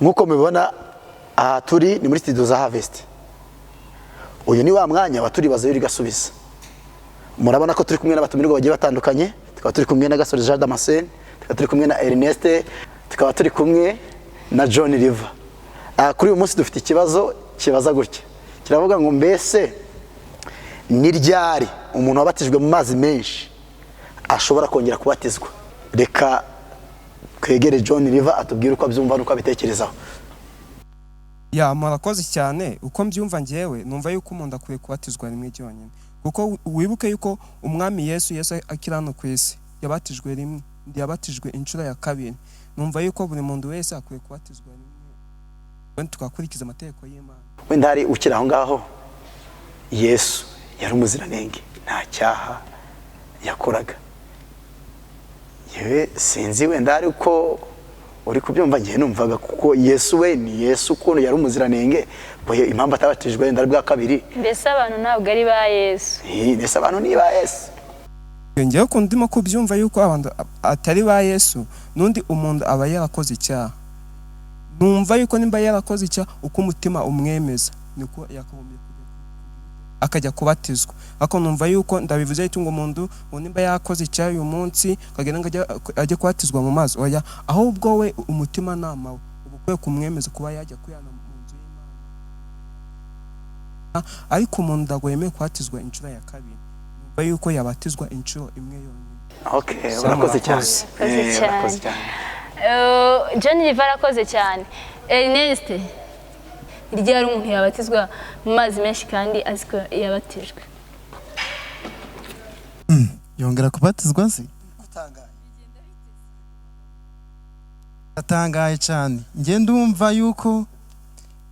Nk'uko mubibona, aha turi ni muri studio za Harvest. Uyu ni wa mwanya wa Turibaza Igasubiza. Murabona ko turi kumwe n'abatumirwa bagiye batandukanye. Tukaba turi kumwe na Gasore Jean Damascene, tukaba turi kumwe na Ernest, tukaba turi kumwe na John River. Kuri uyu munsi dufite ikibazo kibaza gutya, kiravuga ngo: mbese ni ryari umuntu wabatijwe mu mazi menshi ashobora kongera kubatizwa? Reka twegere John River atubwire uko abyumva n'uko abitekerezaho. Ya, murakoze cyane. Uko mbyumva ngewe, numva yuko umuntu akwiye kubatizwa rimwe ryonyine, kuko wibuke yuko Umwami Yesu akiri hano ku isi yabatijwe rimwe, yabatijwe inshuro ya kabiri. Numva yuko buri muntu wese akwiye kubatizwa rimwe, wenda tugakurikiza amategeko y'Imana. Wenda hari ukiri aho ngaho, Yesu yari umuziranenge, nta cyaha yakoraga. Yewe, sinzi wenda hari uko uri kubyumva. Ngiye numvaga kuko Yesu we ni Yesu, ukuntu yari umuziranenge, we impamvu atabatijwe wenda ari bwa kabiri. Mbese abantu ntabwo ari ba Yesu? Mbese abantu ni ba Yesu? Ngewe ukuntu ndimo kubyumva, yuko abantu atari ba Yesu, n'undi umuntu aba yarakoze icyaha. Numva yuko nimba yarakoze icyaha, uko umutima umwemeza niko yakagombye kujya akajya kubatizwa. Ariko numva yuko ndabivuze yuko ngo umuntu ngo nimba yakoze icyaha uyu munsi akagenda ngo ajye kubatizwa mu mazi, oya, ahubwo we umutimanama we uba ukwiye kumwemeza kuba yajya kwihana mu nzu y'Imana. Ariko umuntu ntabwo yemewe kubatizwa inshuro ya kabiri. Numva yuko yabatizwa inshuro imwe yonyine. Okay. Sawa, urakoze cyane. Murakoze. Urakoze cyane. Urakoze cyane. John River arakoze cyane. Ernest, ryari umuntu yabatizwa mu mazi menshi kandi azi ko yabatijwe? Yongera kubatizwa se? Atangaye cyane. Njye ndumva yuko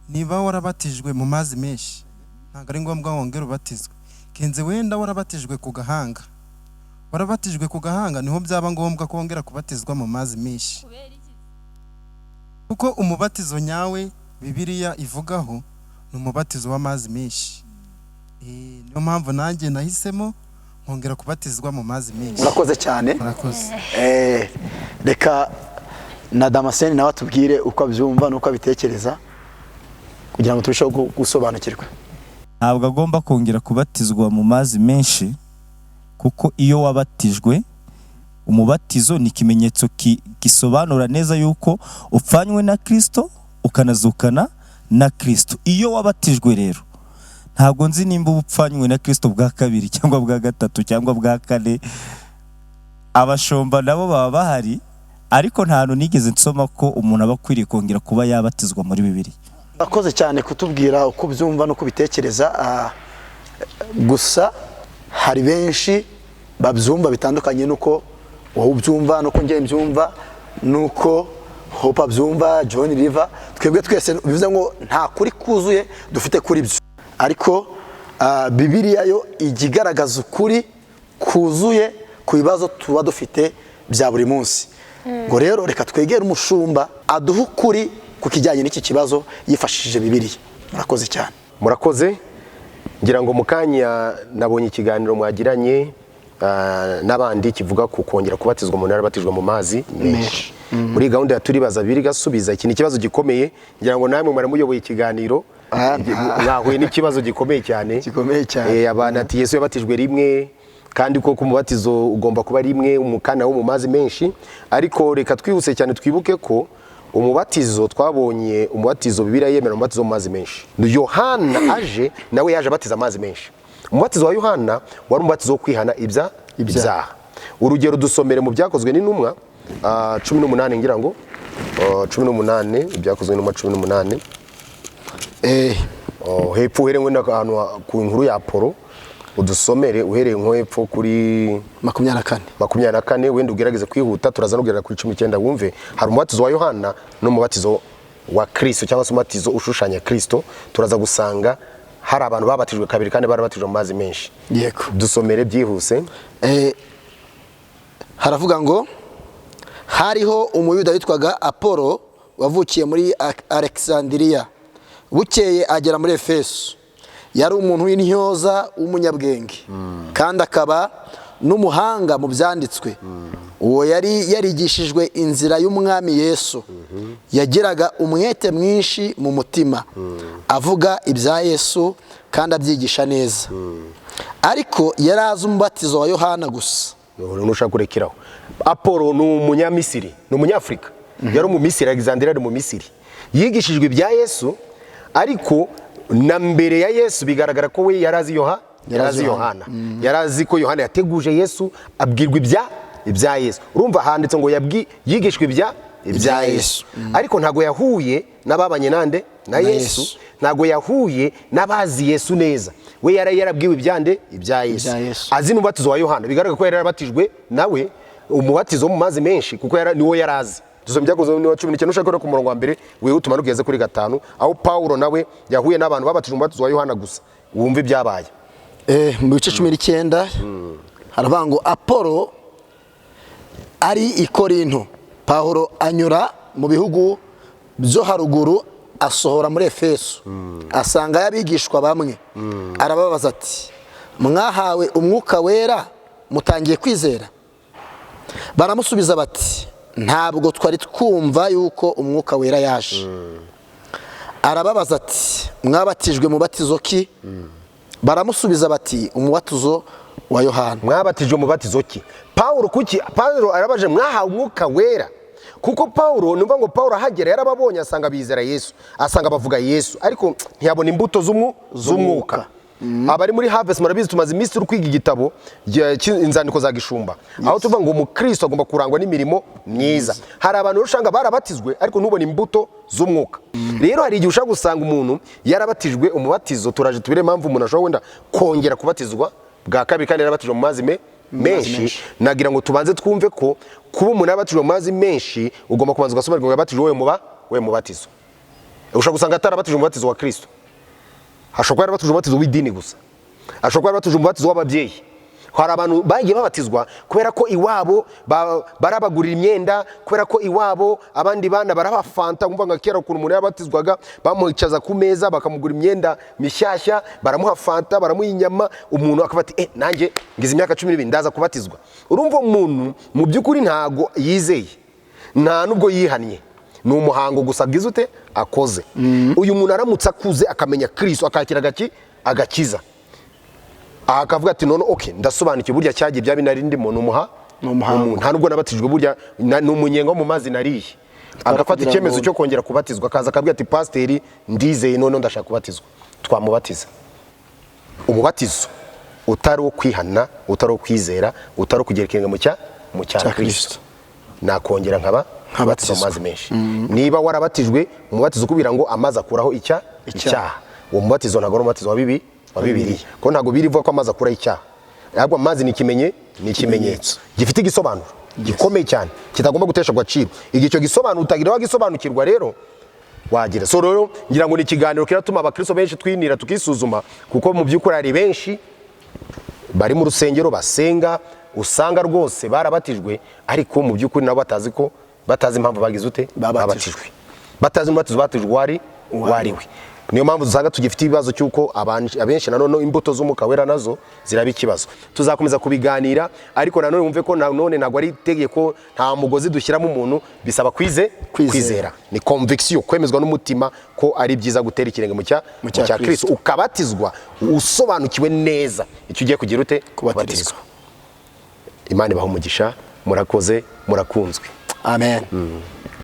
niba warabatijwe mu mazi menshi, ntabwo ari ngombwa wongere ubatizwe. Kenze wenda warabatijwe ku gahanga, warabatijwe ku gahanga, niho byaba ngombwa ko wongera kubatizwa mu mazi menshi, kuko umubatizo nyawe Bibiliya ivugaho ni umubatizo w'amazi menshi. Niyo mpamvu nanjye nahisemo nkongera kubatizwa mu mazi menshi. Urakoze cyane. Murakoze. Reka na Damascene nawe atubwire uko abyumva n'uko abitekereza kugira ngo turusheho gusobanukirwa. Ntabwo agomba kongera kubatizwa mu mazi menshi, kuko iyo wabatijwe, umubatizo ni ikimenyetso gisobanura neza yuko upfanywe na Kirisito ukanazukana na Kirisito. Iyo wabatijwe rero, ntabwo nzi nimba uba upfanywe na Kirisito bwa kabiri cyangwa bwa gatatu cyangwa bwa kane. Abashumba nabo baba bahari, ariko nta hantu nigeze nsoma ko umuntu aba akwiriye kongera kuba yabatizwa muri Bibiliya. Urakoze cyane kutubwira uko ubyumva n'uko ubitekereza. Gusa hari benshi babyumva bitandukanye n'uko wowe ubyumva, n'uko njye mbyumva, n'uko Hope abyumva, John River, twebwe twese. Bivuze ngo nta kuri kuzuye dufite kuri byo, ariko Bibiliya yo ijya igaragaza ukuri kuzuye ku bibazo tuba dufite bya buri munsi. Ngo rero reka twegere umushumba aduhe ukuri ku kijyanye n'iki kibazo yifashishije Bibiliya. Murakoze cyane. Murakoze. Ngira ngo mu kanya nabonye ikiganiro mwagiranye n'abandi kivuga ku kongera kubatizwa umuntu yarabatijwe mu mazi menshi. Muri gahunda ya Turibaza Bibiliya Igasubiza, iki ni ikibazo gikomeye. Ngira ngo namwe mwaramuyoboye ikiganiro, mwahuye n'ikibazo gikomeye cyane. Gikomeye cyane. Abantu ati: "Yesu yabatijwe rimwe, kandi koko umubatizo ugomba kuba rimwe, umukana wo mu mazi menshi." Ariko reka twihuse cyane twibuke ko umubatizo twabonye, umubatizo Bibiliya yemera, umubatizo mu mazi menshi. Yohana aje nawe yaje abatiza amazi menshi. Umubatizo wa Yohana wari umubatizo wo kwihana ibyaha. Urugero, dusomere mu Byakozwe n'Intumwa 18, ngira ngo 18, Ibyakozwe n'Intumwa 18. Oh, hepfo uhereye wenda ahantu ku nkuru ya Apolo, udusomere uhereye nko hepfo kuri 24. 24. Wenda ugerageze kwihuta, turaza no kugera kuri 19. Wumve, hari umubatizo wa Yohana n'umubatizo wa Kristo, cyangwa se umubatizo ushushanya Kristo. Turaza gusanga hari abantu babatijwe kabiri kandi barabatijwe mu mazi menshi. Yego. Dusomere byihuse. Haravuga ngo: hariho Umuyuda witwaga Apolo wavukiye muri Alexandria, bukeye agera muri Efeso. Yari umuntu w'intyoza w'umunyabwenge, kandi akaba n'umuhanga mu byanditswe. Uwo yari yarigishijwe inzira y'Umwami Yesu. Yagiraga umwete mwinshi mu mutima, avuga ibya Yesu kandi abyigisha neza. Ariko yari azi umubatizo wa Yohana gusa. Nushaka kurekeraho. Apolo ni umunyamisiri, ni umunyafurika, yari umumisiri, Alexandria ari mu Misiri. Yigishijwe ibya Yesu, ariko na mbere ya Yesu bigaragara ko we yari azi Yohana. Yari azi ko Yohana yateguje Yesu, abwirwa ibya Yesu. Urumva handitse ngo yigishwe ibya Yesu, ariko ntago yahuye n'ababanye nande na Yesu, ntago yahuye n'abazi Yesu neza. We yari yarabwiwe ibyande ibya Yesu, azi n'umubatizo wa Yohana. Bigaragara ko yari yarabatijwe nawe umubatizo mu mazi menshi, kuko niwo yari azi. Dusoma Ibyakozwe wa 19 ushaka ku murongo wa mbere wihute umanuke ugeze kuri 5, aho Paulo nawe yahuye n'abantu babatijwe umubatizo wa Yohana gusa. Wumve ibyabaye. Mu bice 19 haravuga ngo Apolo ari i Korinto, Paulo anyura mu bihugu byo haruguru asohora muri Efeso, asanga abigishwa bamwe, arababaza ati mwahawe umwuka wera mutangiye kwizera? Baramusubiza bati ntabwo twari twumva yuko umwuka wera yaje. Arababaza ati mwabatijwe mu batizo ki? Baramusubiza bati umubatizo wa Yohana. Mwabatijwe mu batizo ki? Paulo kuki? Paulo arabaje mwahawe umwuka wera? Kuko Paulo numva ngo Paulo ahagera yarababonye asanga bizera Yesu, asanga bavuga Yesu, ariko ntiyabona imbuto z'umwuka. Abari muri Harvest murabizi tumaze iminsi turi kwiga igitabo inzandiko za Gishumba, aho tuvuga ngo umukristo agomba kurangwa n'imirimo myiza. Hari abantu usanga barabatizwe ariko ntubone imbuto z'umwuka. Rero hari igihe ushaka gusanga umuntu yarabatijwe umubatizo, turaje tubire impamvu umuntu ashobora wenda kongera kubatizwa bwa kabiri kandi yarabatijwe mu mazi menshi. Nagira ngo tubanze twumve ko kuba umuntu yarabatijwe mu mazi menshi ugomba kubanza ugasobanukirwa ngo yabatijwe we mubatizo. Ushobora gusanga atarabatijwe umubatizo wa Kristo, ashobora kuba yarabatijwe umubatizo w'idini gusa, ashobora kuba yarabatijwe umubatizo w'ababyeyi. Hari abantu bagiye babatizwa kubera ko iwabo barabagurira imyenda, kubera ko iwabo abandi bana barabafanta. Umva nka kera ukuntu umuntu yabatizwaga bamucaza ku meza bakamugura imyenda mishyashya, baramuha fanta, baramuha inyama, umuntu akavuga ati nanjye ngize imyaka 12 ndaza kubatizwa. Urumva umuntu mu by'ukuri ntago yizeye, nta nubwo yihannye, ni umuhango gusa agize ute akoze. Uyu muntu aramutse akuze akamenya Kristo akakira agakiza, akavuga ati none okay ndasobanukiwe burya cyagiye bya binari ndimo numuha nta nubwo nabatijwe burya ni umunyenga mu mazi nariye. Agafata icyemezo cyo kongera kubatizwa, akaza akabwira ati pasiteri ndizeye none ndashaka kubatizwa. Twamubatiza. Umubatizo utari wo kwihana, utari wo kwizera, utari wo kugera ikirenge mu cya Kristo, nakongera nkaba nkabatizwa mu mazi menshi. Niba warabatijwe umubatizo ukubwira ngo amazi akuraho icyaha, uwo mubatizo ntabwo ari umubatizo wa Bibiliya, ko ntabwo birivuga ko amazi akuraho icyaha, ahubwo amazi ni ikimenyetso gifite igisobanuro gikomeye cyane kitagomba gutesha agaciro. Igihe icyo gisobanuro utagira wagisobanukirwa rero wagira. So rero ngira ngo ni ikiganiro kiratuma abakristo benshi twinira tukisuzuma, kuko mu by'ukuri hari benshi bari mu rusengero basenga usanga rwose barabatijwe, ariko mu by'ukuri nabo batazi ko batazi impamvu bagize ute babatijwe, batazi umubatizo batijwe wari we. Niyo mpamvu dusanga tugifite ibibazo cy'uko abenshi nanone imbuto z'umwuka wera nazo ziraba ikibazo. Tuzakomeza kubiganira, ariko nanone wumve ko nanone ntabwo ari itegeko, nta mugozi dushyiramo umuntu, bisaba kwizera. Ni conviction, kwemezwa n'umutima ko ari byiza gutera ikirenge mu cya Kristo, ukabatizwa usobanukiwe neza icyo ugiye kugira ute kubatizwa. Imana ibahe umugisha, murakoze, murakunzwe. Amen.